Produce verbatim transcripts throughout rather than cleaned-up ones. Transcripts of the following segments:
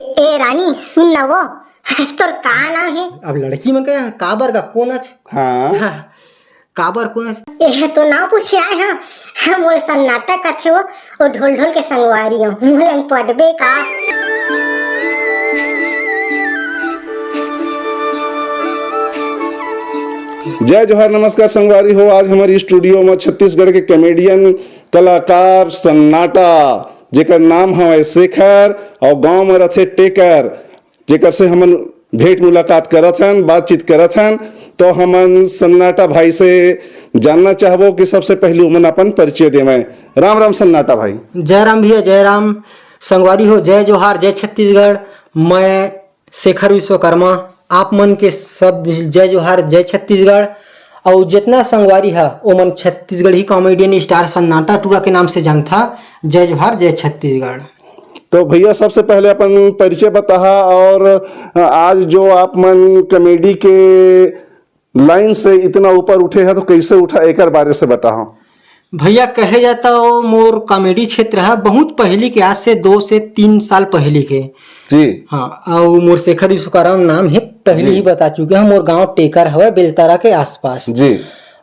ए रानी, सुन ना वो, तोर का नाम हे? अब लड़की मन का यहाँ काबर का कोन अच? हाँ। हाँ, काबर कोन अच? ए तो नाम पूछे आए हाँ। मोर सन्नाटा कथे वो, वो ढोल ढोल के संगवारी हो, मोला पटबे का? जय जोहार, नमस्कार संगवारी हो। आज हमारी स्टूडियो में छत्तीसगढ़ के कॉमेडियन कलाकार सन्नाटा, जेकर नाम हवय शेखर और गांव में रथे टेकर, जेकर से हमन भेंट मुलाकात करत हन, बातचीत करत हन। तो हमन सन्नाटा भाई से जानना चाहबो कि सबसे पहले उमन अपन परिचय देवय। राम राम सन्नाटा भाई। जय राम भैया, जय राम। संगवारी हो, जय जोहार, जय छत्तीसगढ़। मैं शेखर विश्वकर्मा, आप मन के सब जय जोहार, जय छत्तीसगढ़। अउ जितना संगवारी ह, ओमन छत्तीसगढ़ी कॉमेडियन स्टार सन्नाटा टूरा के नाम से जानथा। जय जोहार, जय छत्तीसगढ़। तो भैया, सबसे पहले अपन परिचय बताहा और आज जो आप मन कॉमेडी के लाइन से इतना ऊपर उठे हैं, तो कैसे उठा, एकर बारे से बताहा। भैया, कहे जाता वो मोर कॉमेडी क्षेत्र है बहुत पहली के, आज से दो से तीन साल पहली के। जी। हाँ, अउ मोर शेखर विश्वकर्मा नाम है, पहले जी। ही बता चुके हैं, मोर गांव टेकर हवे, बेलतरा के आसपास। जी।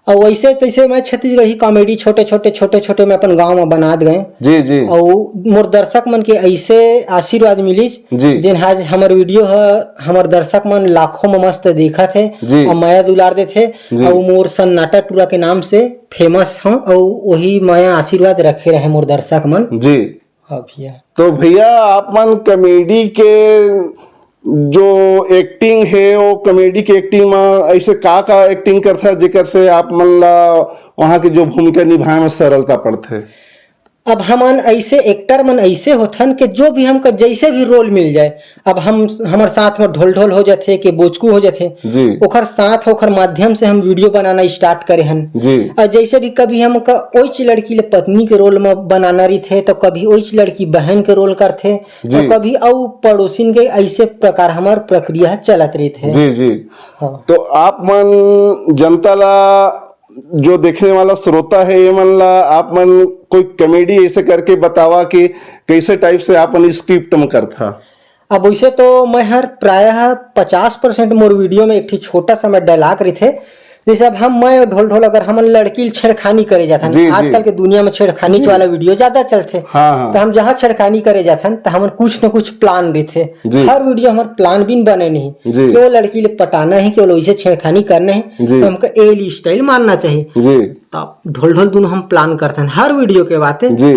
अउ वैसे तैसे मैं छत्तीसगढ़ी कॉमेडी छोटे छोटे, छोटे छोटे मैं अपन गांव में बनात गए। जी, जी। अउ मोर दर्शक मन के ऐसे आशीर्वाद मिलिस, जी। जेन आज हमर वीडियो ह, हमर दर्शक मन लाखों में मस्त देखत हे जी। अउ मया दुलार देथे। जी। अउ मोर सन्नाटा टूरा के नाम से फेमस हूँ, अउ वही मया आशीर्वाद रखे रहे मोर दर्शक मन। जी। हाँ भैया। तो भैया, आप मन कॉमेडी के जो एक्टिंग है, वो कॉमेडी के एक्टिंग में ऐसे का का एक्टिंग करता है, जेकर से आप मन ला वहाँ के जो भूमिका निभाए में सरलता पड़थे? अब हमन ऐसे एक्टर मन ऐसे होथन कि जो भी हमका जैसे भी रोल मिल जाए, अब हम, हमर साथ में ढोल ढोल हो जाथे कि बोचकू हो जाथे, जी। ओकर साथ, ओकर माध्यम से हम वीडियो बनाना स्टार्ट करे हन। जी। और जैसे भी कभी हमका ओइच लड़की ले पत्नी के रोल में बनाना रहिथे, तो कभी ओइच लड़की बहन के रोल करथे, तो जी। कभी अउ पड़ोसिन के, ऐसे प्रकार हमर प्रक्रिया चलत रहिथे। जी, जी। हाँ। तो आप मन जनता ला, जो देखने वाला श्रोता है, ये मन ला आप मन कोई कॉमेडी ऐसे करके बतावा कि कैसे टाइप से आप मन स्क्रिप्ट में करथा। अब वैसे तो मैं हर प्रायः पचास परसेंट मोर वीडियो में एक ठी छोटा सा मैं डायलॉग रहिथे। जैसे अब हम, मैं ढोल ढोल अगर हमन लड़की ल छेड़खानी करे जाथन, जी, जी। आजकल के दुनिया में छेड़खानी जी। वाला वीडियो ज्यादा चलथे। हाँ, हाँ। तो हम जहाँ छेड़खानी करे जाथन, तो हमन कुछ न कुछ प्लान रहिथे। जी। हर वीडियो हमर प्लान बिन बने नहीं जी। कि वो लड़की ले पटाना है, कि वो वैसे छेड़खानी करना है, जी। तो हमका ए स्टाइल मारना चाहिए। जी। तो ढोल ढोल दोनों हम प्लान करथन हर वीडियो के बात। जी।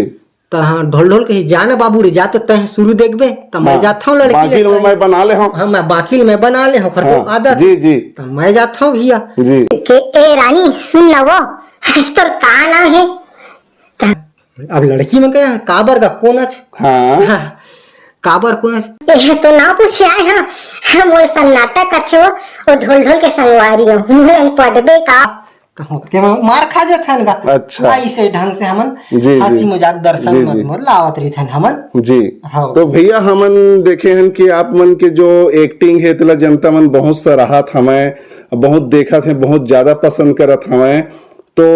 तो हाँ, ढोल ढोल कही, "जा ना बाबू रे, जा, तो तय शुरू देखबे।" तो मैं हाँ। जाता हूँ लड़की बाकी ले में कहीं। मैं बना ले हूँ। हाँ, मैं बाकी में बना ले हूँ, खर तो हाँ। आदत। जी, जी। तो मैं जाता हूँ भैया। जी। के ए रानी, सुन ना वो, तोर का नाम है? अब लड़की मन का काबर का कोन अच? हाँ। हाँ, काबर कोन अच? ए तो ना पूछे आए हाँ, हम वो सन्नाटा कथे हो, वो ढोल ढोल के संगवारी हो, मुझे पढ़बे का? कहूँ के मैं मार खा जाथन का। अच्छा। ऐसे ढंग से हमन जी, हंसी जी। मजाक दर्शन जी, मत जी। मोर लावत रहिथन हमन। जी। हाँ। तो भैया, हमन देखे हन कि आप मन के जो एक्टिंग है, तेला जनता मन बहुत सराहत हवय, बहुत देखत है, बहुत ज्यादा पसंद करत हवय। तो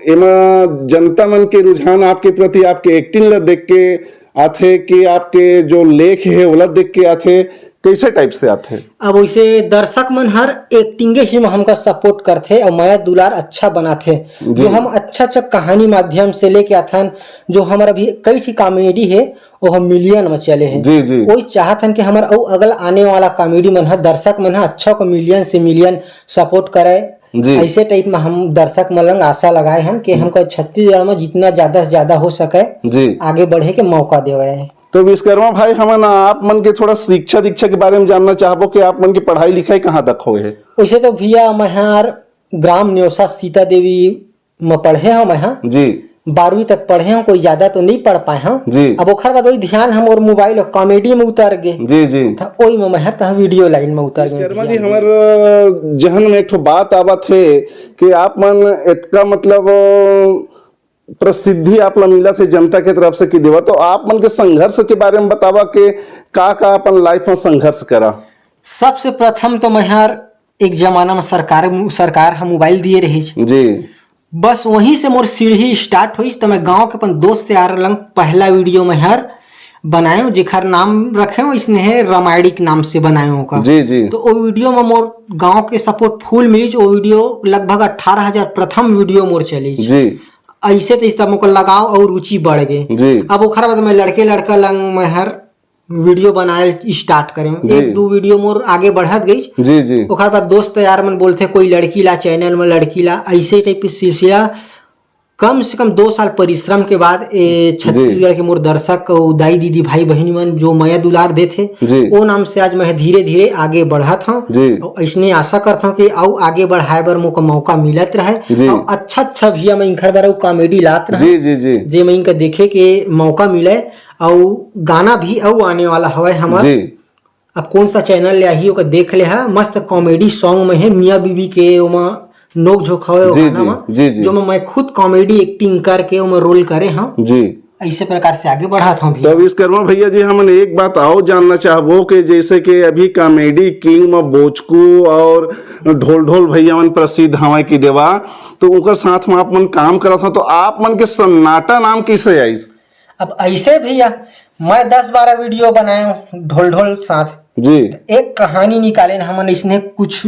एमा जनता मन के रुझान आपके प्रति, आपके एक्टिंग ला देख के आथे कि आपके जो लेख है, ओला देख के आथे, कैसे टाइप से आथे? अब वैसे दर्शक मन हर एक्टिंगे ही में हमका सपोर्ट करथे और मया दुलार अच्छा बनाथे। जी। जो हम अच्छा अच्छा कहानी माध्यम से लेके आथन, जो हमर अभी कई ठी कॉमेडी है, वो हम मिलियन में चले हैं। जी, जी। वही चाहत हन कि हमर अउ अगला आने वाला कॉमेडी मन ह, दर्शक मन ह अच्छा को मिलियन से मिलियन सपोर्ट करे। जी। ऐसे टाइप में हम दर्शक मन लंग आशा लगाए हन कि हमको छत्तीसगढ़ में जितना ज्यादा से ज्यादा हो सके, जी। आगे बढ़े के मौका देवे। तो विश्वकर्मा भाई, हमन आप मन के थोड़ा शिक्षा दीक्षा के बारे में जानना चाहबो कि आप मन के पढ़ाई लिखाई कहाँ तक होए है? वैसे तो भैया, मैं हर ग्राम नेवसा सीता देवी में पढ़े हूँ मैं, हाँ। जी। बारहवीं तक पढ़े हूँ, कोई ज्यादा तो नहीं पढ़ पाए हूँ। जी। अब ओखर बाद वही ध्यान हम और मोबाइल और कॉमेडी में उतर गए। जी, जी। तो वही में मैं हर तहाँ वीडियो लाइन में उतर गए विश्वकर्मा भैया। जी, हमर जहन में एक ठो बात आवत है कि आप मन इतका, मतलब, प्रसिद्धि आप ला मिलत हे जनता के तरफ से कि देवा, तो आप मन के संघर्ष के बारे में बतावा के का का अपन लाइफ में संघर्ष करा? सबसे प्रथम तो मैं हर एक जमाना में सरकार, सरकार ह मोबाइल दिए रहीस। जी। बस वहीं से मोर सीढ़ी स्टार्ट होइस, तो मैं गांव के अपन दोस्त यार लंग पहला वीडियो में हर बनाएंव, जेखर नाम रखेंव इसने हे रामायणिक नाम से बनाएंव ओकर। जी, जी। तो ओ वीडियो में मोर गांव के सपोर्ट फुल मिलिस। ओ वीडियो लगभग अठारह हजार प्रथम वीडियो मोर चलिस। जी। ऐसे तो इस तरह मोकर लगाव और रुचि बढ़ गए। जी। अब ओखर बाद मैं लड़के लड़का लंग मैं हर वीडियो बनाए स्टार्ट करें। जी। एक दो वीडियो मोर आगे बढ़त गई। जी, जी। ओखर बाद दोस्त यार मन बोलथे कोई लड़की ला चैनल में, लड़की ला, ऐसे टाइप के सिलसिला। कम से कम दो साल परिश्रम के बाद ए छत्तीसगढ़ के मोर दर्शक अउ दाई दीदी भाई बहिनी मन जो मया दुलार देथे, जी। ओ नाम से आज मैं धीरे धीरे आगे बढ़त हूँ। जी। अउ ऐसने आशा करता हूँ कि अउ आगे बढ़ाए बर मोका मौका मिलत रहे। जी। अउ अच्छा अच्छा भैया मैं इंखर बर अउ कॉमेडी लात रहे, जी, जी, जी। जे मैं इनका देखे के मौका मिले। अउ गाना भी अउ आने वाला हवय हमर। जी। अब कौन सा चैनल ले आही ओकर देख ले हा, मस्त कॉमेडी सॉन्ग में है, मियाँ बीबी के ओमा नोक झोंक हवे ओ जी, गाना जी, में, जी, जी। जो मैं, मैं खुद कॉमेडी एक्टिंग करके ओमा रोल करे हाँ। जी। ऐसे प्रकार से आगे बढ़त हूँ तो भैया। विश्वकर्मा भैया जी, हमन एक बात और जानना चाहबो कि जैसे कि अभी कॉमेडी किंग में बोचकू और ढोल ढोल भैया मन प्रसिद्ध हवय कि देवा, तो ओकर साथ में आप मन काम करत हो, तो आप मन के सन्नाटा नाम कैसे आइस? अब ऐसे भैया, मैं दस बारह वीडियो बनाए हूँ ढोल ढोल साथ। जी। तो एक कहानी निकाले न हमन इसने कुछ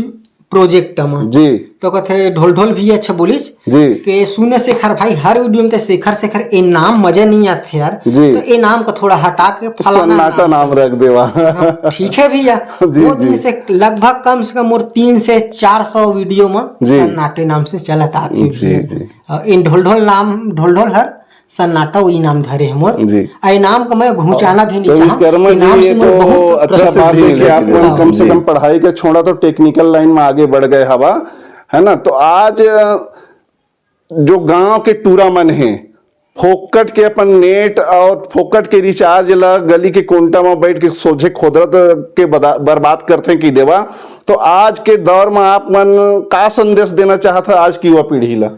प्रोजेक्ट में। जी। तो कहते ढोल ढोल भी अच्छा बोलिस जी। कि सुन शेखर भाई, हर वीडियो में तो शेखर शेखर ए नाम मजा नहीं आते यार। जी। तो ए नाम को थोड़ा हटा के फलाना सन्नाटा नाम नाम रख देवा। हाँ, ठीक है भैया। जी, वो दिन जी। से लगभग कम से कम मोर तीन से चार सौ वीडियो में जी। सन्नाटे नाम से चलत आते जी, भैया। जी। और इन ढोल ढोल नाम, ढोल ढोल हर सन्नाटा वही नाम धरे हे मोर। जी। आ, ये नाम का मैं घुचाना भी नहीं तो चाहूँ। विश्वकर्मा ये जी, नाम ये से मोर तो बहुत अच्छा प्रसिद्धि बात है कि मिले आप थी। मन हाँ। कम से जी। कम पढ़ाई का छोड़ा तो टेक्निकल लाइन में आगे बढ़ गए हवा, है ना? तो आज, अ, जो गांव के टूरा मन हे, फोकट के अपन नेट और फोकट के रिचार्ज ला गली के कोंटा में बैठ के सोझे खोदरत के बदा-, बर्बाद करथे कि देवा। तो आज के दौर में आप मन का संदेश देना चाहत है आज की युवा पीढ़ी ला?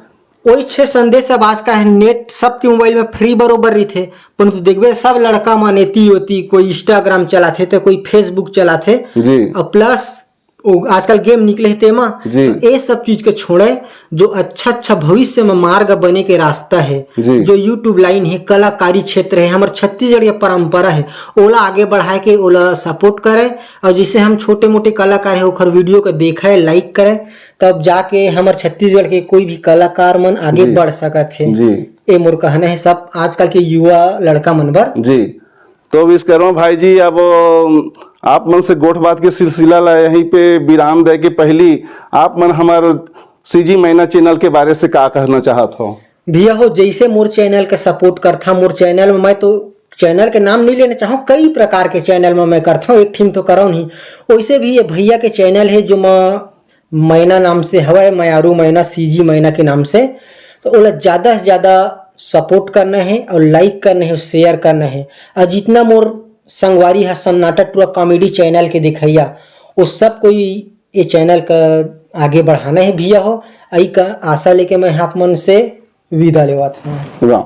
वही छे संदेश अब आज का है, नेट सबके मोबाइल में फ्री बरोबर रहिथे, परंतु देखबे सब लड़का मन एती ओती, कोई Instagram चलाथे तो कोई Facebook चलाथे। जी। और प्लस वो आजकल गेम निकले हे तेमा, जी। तो ये सब चीज के छोड़े, जो अच्छा अच्छा भविष्य में मार्ग बने के रास्ता है, जी। जो YouTube लाइन है, कलाकारी क्षेत्र है, हमर छत्तीसगढ़ के परंपरा है, ओला आगे बढ़ाए के, ओला सपोर्ट करे। और जिसे हम छोटे मोटे कलाकार है ओखर वीडियो को देखे, लाइक करे, तब जाके हमर छत्तीसगढ़ के कोई भी कलाकार मन आगे जी। बढ़ सकत हे। जी। ए मोर कहना है सब आजकल के युवा लड़का मन बर। जी। तो विश्वकर्मा भाई जी, अब आप मन से गोठ बात के सिलसिला ला यहीं पे विराम दे के पहली आप मन हमर सीजी मैना चैनल के बारे से का कहना चाहत हो? भैया हो, जैसे मोर चैनल के सपोर्ट करथा, मोर चैनल में, मैं तो चैनल के नाम नहीं लेना चाहूँ, कई प्रकार के चैनल में मैं करता हूँ, एक ठिन तो करौं नहीं। वैसे भी ये भैया के चैनल है जो मैं मैना नाम से हवय, मयारू मैना, सीजी मैना के नाम से, तो ओला ज्यादा से ज्यादा सपोर्ट करना है और लाइक करना है, शेयर करना है। और जितना मोर संगवारी है सन्नाटा टूरा कॉमेडी चैनल के देखैया, वो सब कोई ये चैनल का आगे बढ़ाना है भैया हो। आई का आशा लेके मैं आप मन से विदा लेवत हूँ। वाह।